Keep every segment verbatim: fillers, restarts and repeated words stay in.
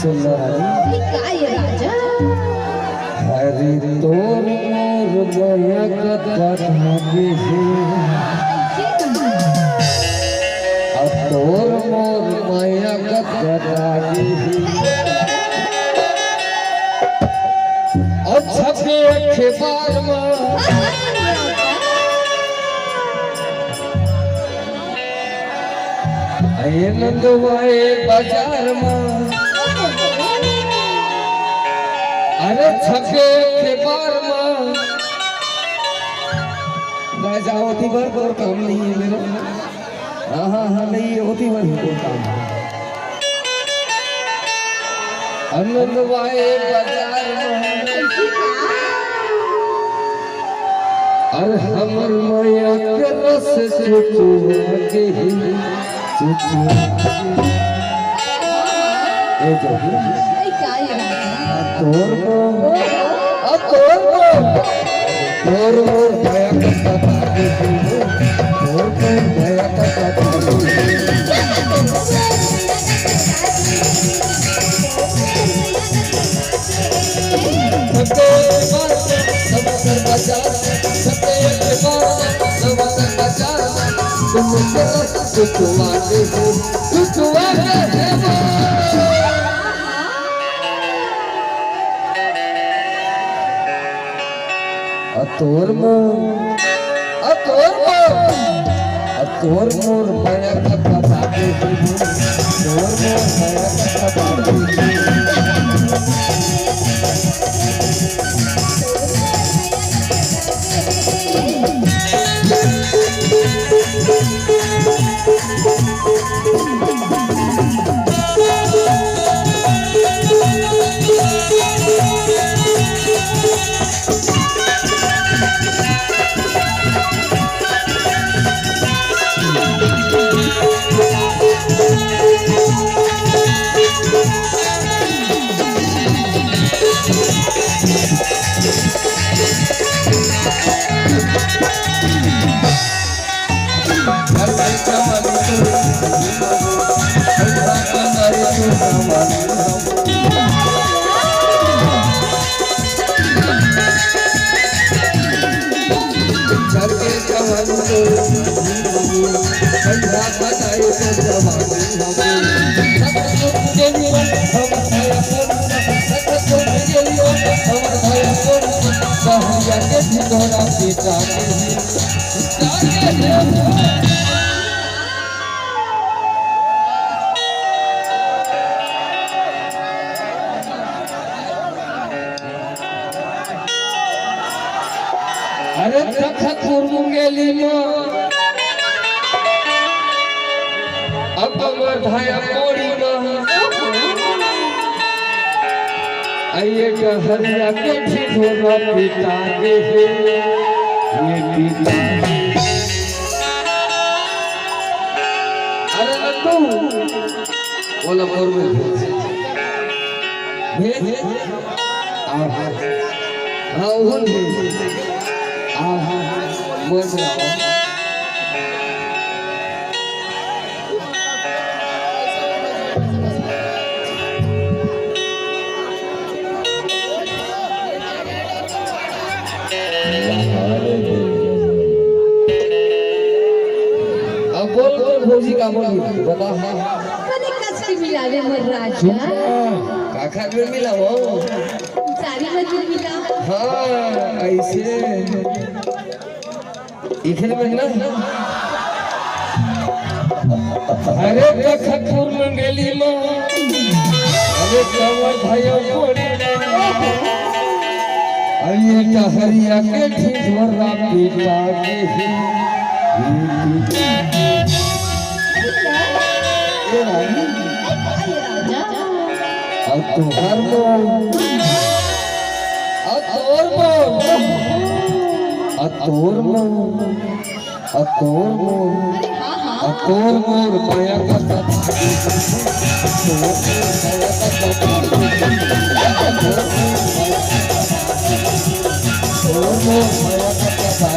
सुन लो रानी। काय राजा? अरे तोर मोर मया कतका धागे हे। अब तोर मोर मया कतका धागे हे। अच्छा के खेपार मा। ए नंदवाए बाजार मा। अरे छके के बार मा। राजा होती बर तोर काम नहीं है मेरा। हाँ, हाँ, हाँ, नहीं, होती बर तोर काम है। आनंद वाए बाजार में। अरे हमर मया के रस चुचुआ के ही, चुचुआ के। ए जो। तोर को, आ तोर को, तोर मोर मया के सता के ही, तोर मोर मया के सता के ही। आ तोर मोर, आ तोर मोर, आ तोर मोर मया कतका बाटे हे, तोर मोर मया कतका बाटे हे। अरे तखतपुर मुंगेली में अब हमर धाया कोड़ी में आइए डहरिया के ठिठोरा पिता के हे, ये पिता। अरे नंदू, बोला मोर में भेज। भेज। आहा। हाँ, उहुन भी। आहा। बोल रहा हूँ। अब बोल, बोल, भौजी का बोल, बता। बने कस के मिलावे मोर राजा। काखर में मिलावो? सारी मत मिला। हाँ, ऐसे। इखिल में ना। अरे तखतपुर मंगेली में। अरे कवर भयो कोड़ी में। अरे डहरिया के ठिठोरा पिता के ही। ए रानी। अब तोहर मोर अतोर मोर, अतोर मोर, अरे हाँ, हाँ। अतोर मोर मया का कथा। अतोर मोर मया का कथा।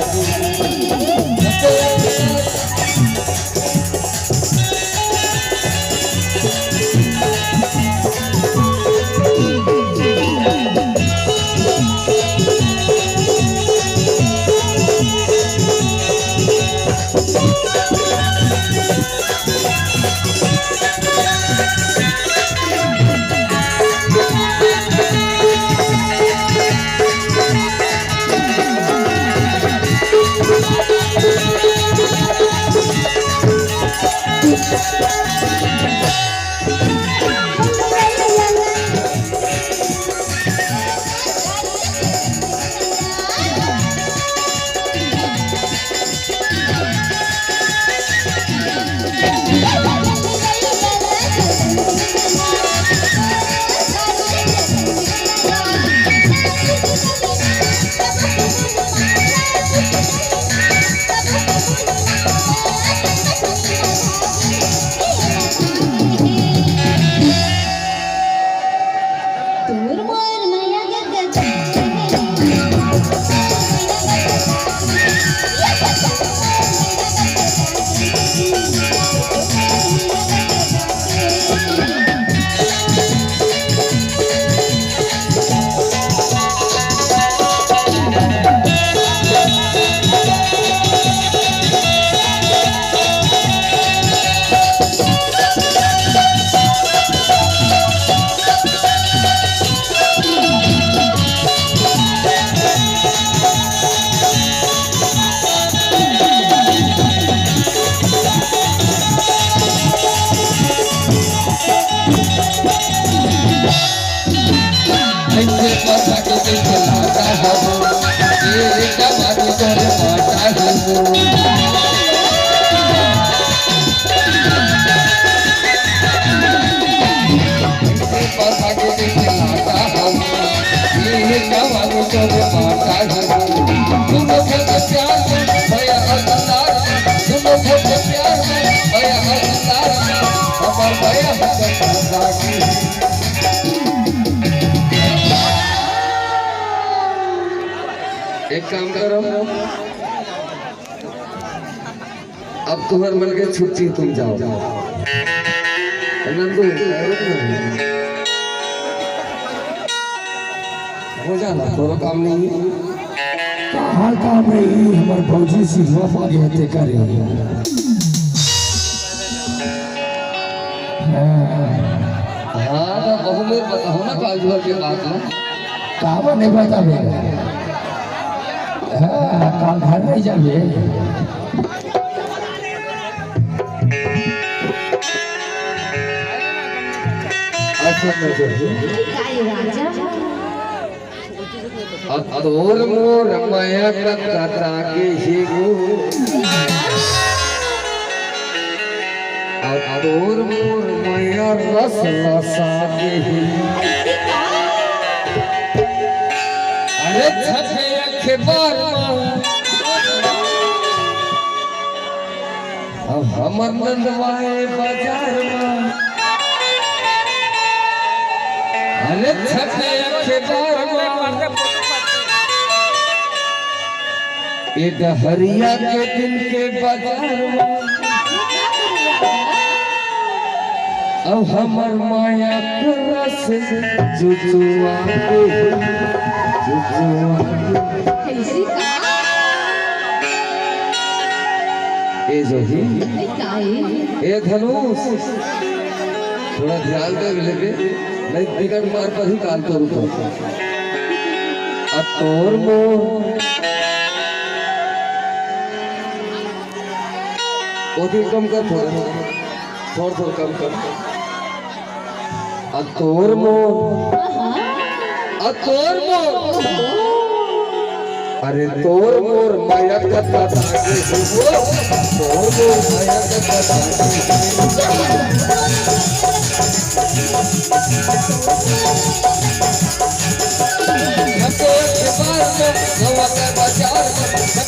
एक काम करो, अब तुम्हर मन के छुट्टी, तुम जाओ। नंदू, हो जाना, कोनो काम नहीं है। कहाँ काम रही, हमर भौजी सिधवा पा गया ते करे। हाँ। हाँ, तो बहू में बताओ ना, काल जुआ के बात ना। काबर नहीं बताबे? हाँ, काल घर नहीं जाबे। अच्छा, अच्छा, अच्छा। काय राजा? अतोर मोर मया कतरा के हे गो। अतोर मोर मया रस रसा के हे। अरे छपे अखबार मा। अब हमर नंदवाए बाजार मा। अरे छपे अखबार मा। ए डहरिया के दिन के बाजार मा। अब हमर माया के रस चुचुआ के, चुचुआ के। कैसी का? ए जोही। ए काई? ए धनुष, थोड़ा ध्यान दे मिले के, नहीं बिगड़ मार पर ही काल तो रुको। अब तोर मोर, वो दिल कम कर थोड़ा, थोड़ा, थोड़ा कम कर। अतोर मोर, अतोर मोर। अरे तोर मोर माया कथा ताके हो, तोर मोर माया कथा ताके हो। अतोर के बार में, नवा के बाजार में,